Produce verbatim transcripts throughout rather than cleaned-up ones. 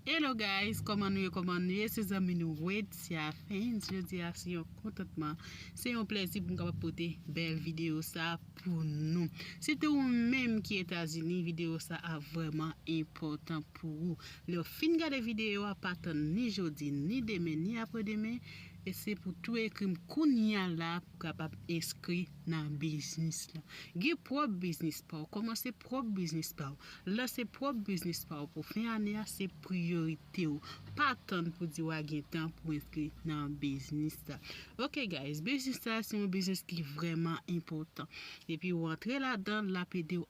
Hello guys, kòman nou ye, kòman nou ye? Se zanmi nou Wade, se Afens. Jodi a se yon kontantman, se yon plèzi pou m kapab pote bèl videyo sa pou nou. Sitou ou menm ki Etazini, videyo sa ap vrèman enpòtan pou ou. Lè w fin gade videyo a, pa tann ni jodi, ni demen, ni aprèdemen, e se pou tou ekri m kounye a la pou kapab enskri nan biznis la. Gen pwòp biznis pa w, kòmanse pòp biznis pa w. Lanse pwòp biznis pa w pou fen ane a se priyorite w. Pa tann pou di w a gen tan pou enskri nan biznis sa. Ok guys, biznis sa se yon biznis ki vrèman enpòtan. Depi w antre ladan l, l ap ede w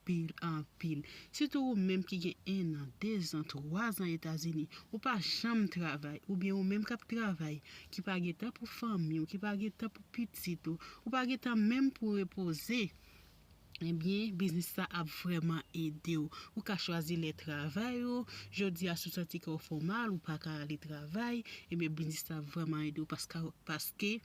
anpil, anpil. Sitou ou menm ki gen en an, de zan, twa zan Etazini, ou pa janm travay, oubyen ou menm k ap travay, ki pa gen tan pou fanmi w, ki pa gen tan pou pitit ou, ou pa gen tan menm pou repoze. Ebyen, biznis sa ap vrèman ede w. Ou ka chwazi lè travay ou. Jodi a, si w santi kè w fè w mal, ou pa ka ale travay, ebyen, biznis sa ap vrèman ede w paske, paske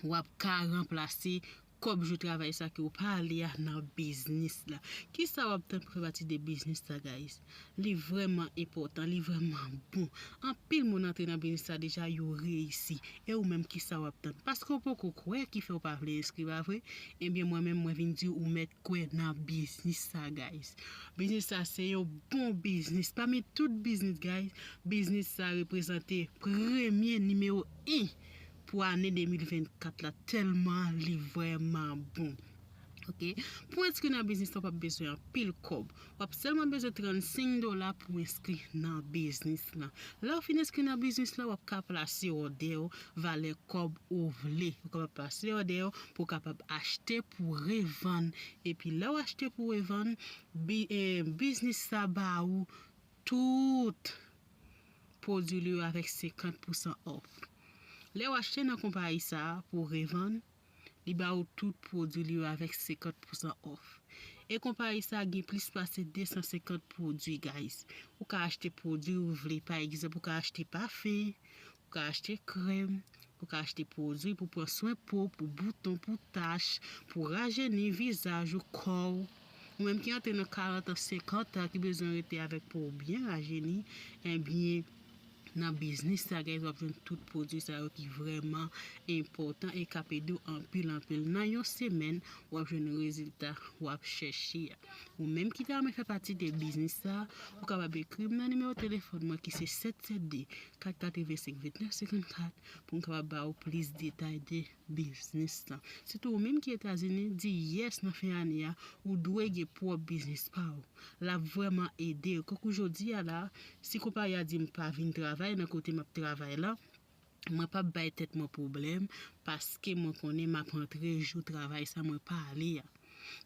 w ap ka ranplase kòb jou travay sa ke w pa ale a nan biznis la. Kisa w ap tann pou fè pati de biznis sa, guys? Li vrèman enpòtan, li vrèman bon. Anpil moun antre nan biznis sa deja, yo reyisi. E ou menm, kisa w ap tann? Paske w poko kwè ki fè w pa vle enskri, pa vre? Ebyen, mwen menm, mwen vin di w, ou mèt kwè nan biznis sa, guys. Biznis sa se yon bon biznis. Pami tout biznis, guys, biznis sa reprezante premye, nimewo en pou ane de mil vennkat la, tèlman li vrèman bon. Ok. Pou enskri nan biznis la, w p ap bezwen anpil kòb. W ap sèlman bezwen trannsenk dola pou enskri nan biznis la. Lè w fin enskri nan biznis la, w ap ka plase òdè w, valè kòb ou vle. Ou kapab plase òdè w pou w kapab achte pou revann. Epi lè w achte pou revann, bi, eh, biznis sa ba ou tout pwodui li yo avèk senkant pousan òf. Lè w achte nan konpayi sa a pou revann, li ba ou tout pwodui li yo avèk senkant pousan òf. E konpayi sa a gen plis pase de san senkant pwodui, guys. Ou ka achte pwodui ou vle. Pa egzanp, ou ka achte pafen, ou ka achte krèm, ou ka achte pwodui pou pran swen po, pou bouton, pou tach, pou rajeni vizaj ou, kò w. Ou menm ki antre nan karant an, senkant an, ki bezwen rete avèk po w byen rajeni, ebyen, nan biznis sa, guys, w ap jwenn tout pwodui sa yo ki vrèman enpòtan e k ap ede w anpil, anpil. Nan yon semèn, w ap jwenn rezilta w ap chèche a. Ou menm ki ta renmen fè pati de biznis sa, ou kapab ekri m nan nimewo telefòn mwen ki se sèt sèt de, kat katrevensenk, vennèf senkannkat, pou m kapab ba ou plis detay de biznis lan. Sitou ou menm ki Etazini, di yès nan fen ane a, ou dwe gen pwòp biznis pa w. L ap vrèman ede w. Kankou jodi a la, si konpayi a di m pa vin travay nan kote m ap travay la, mwen p ap bay tèt mwen pwoblèm, paske mwen konnen m ap rantre jou travay sa mwen pa ale a.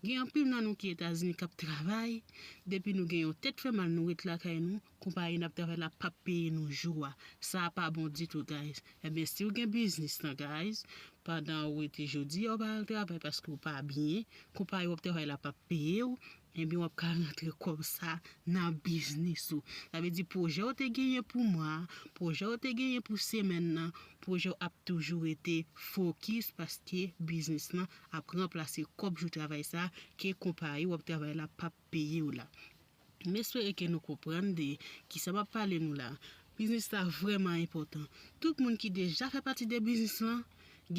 Gen anpil nan nou ki Etazini k ap travay, depi nou gen yon tèt fè mal, nou ret lakay nou, konpayi n ap travay la p ap peye nou jou a. Sa a pa bon ditou, guys. Ebyen, si w gen biznis lan, guys, pandan ou rete jodi a, ou pa al travay paske ou pa byen, konpayi w ap travay la p ap peye w, ebyen, w ap ka rantre kòb sa nan biznis ou. Sa vle di pwojè w te genyen pou mwa a, pwojè w te genyen pou semèn nan, pwojè w ap toujou rete fokis paske biznis lan ap ranplase kòb jou travay sa ke konpayi w ap travay la p ap peye w la. M espere ke nou konprann de kisa m ap pale nou la. Biznis la vrèman enpòtan. Tout moun ki deja fè pati de biznis lan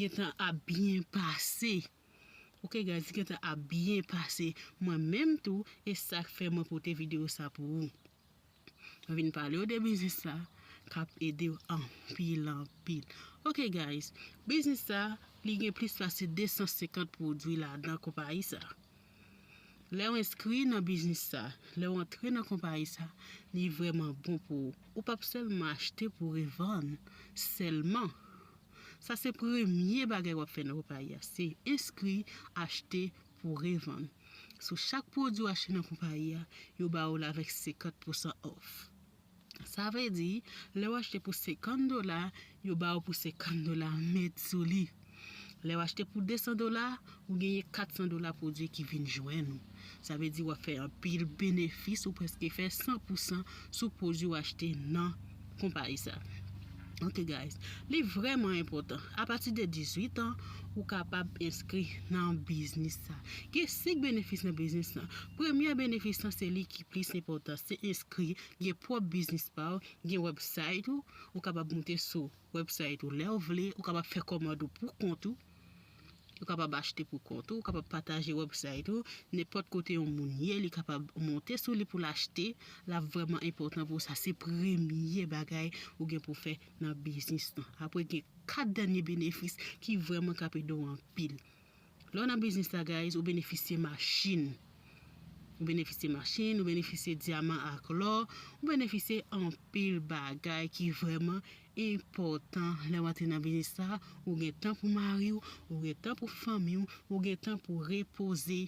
gentan ap byen pase. Ok, guys, gentan ap byen pase. Mwen menm tou, e sa k fè mwen pote videyo sa pou ou. Mwen vin pale w de biznis sa k ap ede w anpil, anpil. Ok, guys, biznis sa, li gen plis pase de san senkant pwodui ladan konpayi sa. Lè w enskri nan biznis sa, lè w antre nan konpayi sa, li vrèman bon pou ou. Ou p ap sèlman achte pou revann sèlman. Sa se premye bagay w ap fè nan konpayi a, se enskri, achte pou revann. Sou chak pwodui w achte nan konpayi a, yo ba ou l avèk senkant pousan òf. Sa vle di, lè w achte pou senkant dola, yo ba ou pou senkant dola mèt sou li. Lè w achte pou de san dola, ou genyen kat san dola pwodui ki vin jwenn ou. Sa vle di w ap fè anpil benefis, ou prèske fè san pousan sou pwodui w achte nan konpayi sa. Ok guys, li vrèman enpòtan. Apati de dizuit an, ou kapab enskri nan biznis sa. Gen senk benefis nan biznis lan. Premye benefis lan se li ki plis enpòtan, se enskri, gen pwòp biznis pa w, gen website ou, ou kapab moute sou website ou lè w vle, ou kapab fè kòmand ou pou kont ou. Ou kapab achte pou kont ou, ou kapab pataje website ou, nenpòt kote yon moun ye, li kapab monte sou li pou l achte, l ap vrèman enpòtan pou sa. Se premye bagay ou gen pou fè nan biznis lan. Apre gen kat dènye benefis ki vrèman k ap ede w anpil. Lè w nan biznis la, guys, ou benefisye machin. Ou benefisye machin, ou benefisye dyaman ak lò, ou benefisye anpil bagay ki vrèman enpòtan lè w antre nan biznis sa. Ou gen tan pou mari w, ou gen tan pou fanmi w, ou gen tan pou repoze.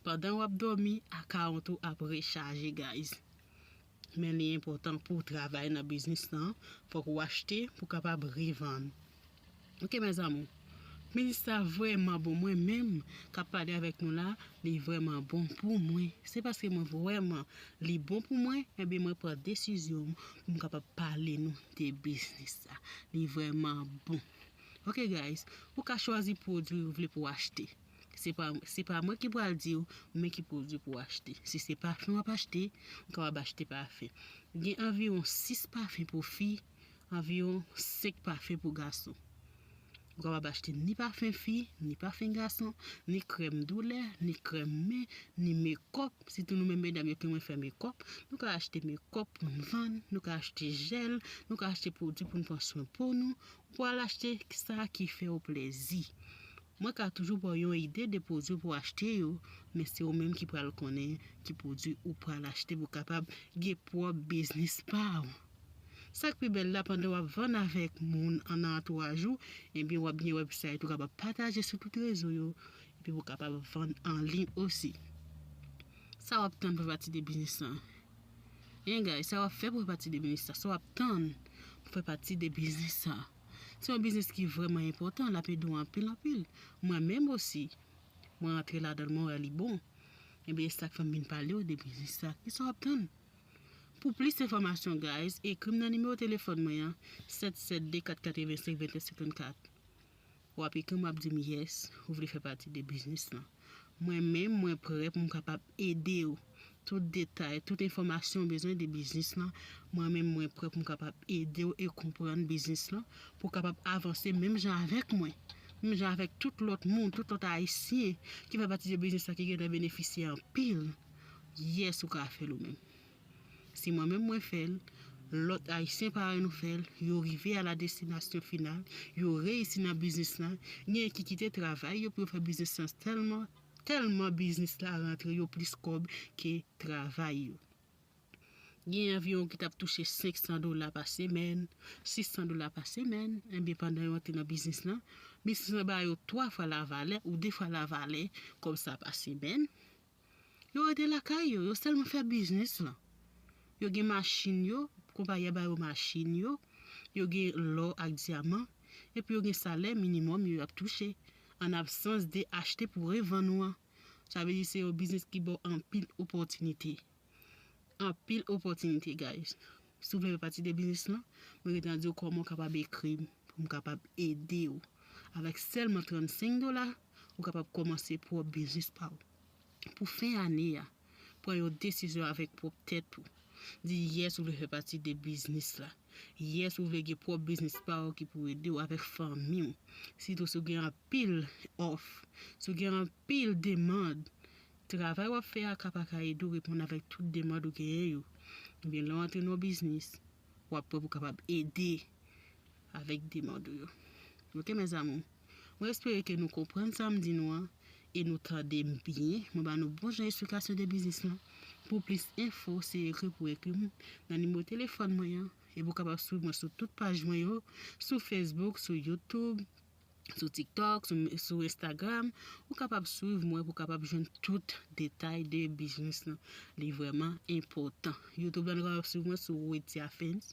Pandan w ap dòmi, akawont ou ap rechaje, guys. Men li enpòtan pou w travay nan biznis lan, fòk ou achte pou w kapab revann. Ok, mes amours. Biznis sa vrèman bon. Mwen menm k ap pale avèk nou la, li vrèman bon pou mwen. Se paske mwen vrèman li bon pou mwen, enben mwen pran desizyon pou m kapab pale nou de biznis sa. Li vrèman bon. Ok, guys, ou ka chwazi pwodui ou vle pou w achte. Se pa, se pa mwen ki pral di w men ki pwodui pou w achte. Si se pafen w ap achte, ou kapab achte pafen. Gen anviwon sis pafen pou fi, anviwon senk pafen pou gason. Ou kapab achte ni pafen fi, ni pafen gason, ni krèm doulè, ni krèm men, ni mekòp. Sitou nou menm medam yo ki renmen fè mekòp, nou ka achte mekòp pou n vann, nou ka achte jèl, nou ka achte pwodui pou n pran swen po nou. Ou pral achte sa ki fè w plezi. Mwen ka toujou ba w yon ide de pwodui pou w achte yo, men se ou menm ki pral konnen ki pwodui ou pral achte pou w kapab gen pwòp biznis pa w. Sa k pi bèl la, pandan w ap vann avèk moun an nan antouraj ou, ebyen w ap gen website ou kapab pataje sou tout rezo yo, epi w kapab vann an liy osi. Sa w ap tann pou fè pati de biznis lan? Hein, guys, sa w ap fè pou fè pati de biznis sa? Sa w ap tann pou fè pati de biznis sa? Se yon biznis ki vrèman enpòtan, l ap ede w anpil, anpil. Mwen menm osi, mwen antre ladan l, mwen wè li bon. Ebyen, e sa k fè m vin pale w de biznis sa. Kisa w ap tann? Pou plis enfòmasyon, guys, ekri m nan nimewo telefòn mwen an, sèt sèt de kat katrevensenk venntèt senkannkat. W ap ekri m, w ap di m yes, ou vle fè pati de biznis lan. Mwen menm, mwen prè pou m kapab ede w. Tout detay, tout enfòmasyon w bezwen de biznis lan, mwen menm, mwen prè pou m kapab ede w e konprann biznis lan, pou w kapab avanse menm jan avèk mwen. Menm jan avèk tout lòt moun, tout lòt ayisyen ki fè pati de biznis lan ki gentan benefisye anpil. Yes, ou ka fè l ou menm. Si mwen menm mwen fè l, lòt ayisyen parèy nou fè l, yo rive a la destinasyon final, yo reyisi nan biznis lan, gen ki kite travay yo pou yo fè biznis lan tèlman, tèlman biznis la rantre yo plis kòb ke travay yo. Gen anviwon ki t ap touche senk san dola pa semèn, sis san dola pa semèn, enben pandan yo antre nan biznis lan, biznis lan ba yo twa fwa lavalè ou de fwa lavalè kòb sa pa semèn. Yo rete lakay yo, yo sèlman fè biznis lan. Yo gen machin yo, konpayi a ba yo machin yo, yo gen lò ak dyaman, epi yo gen salè minimòm yo ap touche, an absans de achte pou revann ou an. Sa vle di se yon biznis ki ba w anpil opòtinite. Anpil opòtinite, guys. Si w vle fè pati de biznis lan, mwen gentan di w kòman w kapab ekri m pou m kapab ede w. Avèk sèlman trannsenk dola, ou kapab kòmanse pwòp biznis pa w. Pou fen ane a, pran yon desizyon avèk pwòp tèt ou. Di yes, ou vle fè pati de biznis la. Yes, ou vle gen pwòp biznis pa w ki pou ede w avèk fanmi w. Sitou si w gen anpil òf, si w gen anpil demann, travay w ap fè a ka pa ka ede w reponn avèk tout demann ou genyen yo. Ebyen, lè w antre nan yon biznis, w ap prè pou w kapab ede avèk demann ou yo. Ok, mes amours? Mwen espere ke nou konprann sa m di nou an e nou tande m byen. Mwen ba nou bon jan esplikasyon de biznis lan. Pou plis enfo, se ekri pou ekri m nan nimewo telefòn mwen an. Epi w kapab swiv mwen sou tout paj mwen yo, sou Facebook, sou YouTube, sou TikTok, sou, sou Instagram. Ou kapab swiv mwen pou w kapab jwenn tout detay de biznis lan. Li vrèman enpòtan. YouTube la, nou kapab swiv mwen sou Witia Fans.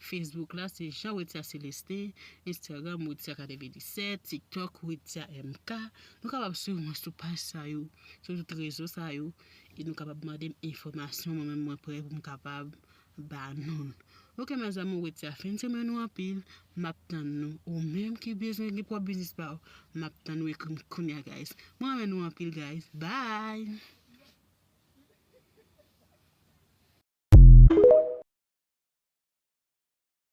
Facebook la, se Jean Witia Celestin. Instagram, Witia katrevenndisèt. TikTok, Witia M K. Nou kapab swiv mwen sou paj sa yo, sou tout rezo sa yo. E nou kapab mande m enfòmasyon, mwen menm mwen prè pou m kapab ba nou l. Ok, mezanmi, ou wete a fin semèn nou anpil. M ap tann nou. Ou menm ki bezwen gen pwòp biznis pa w, m ap tann ou ekri m kounye a, guys. Mwen renmen nou anpil, guys. Bye!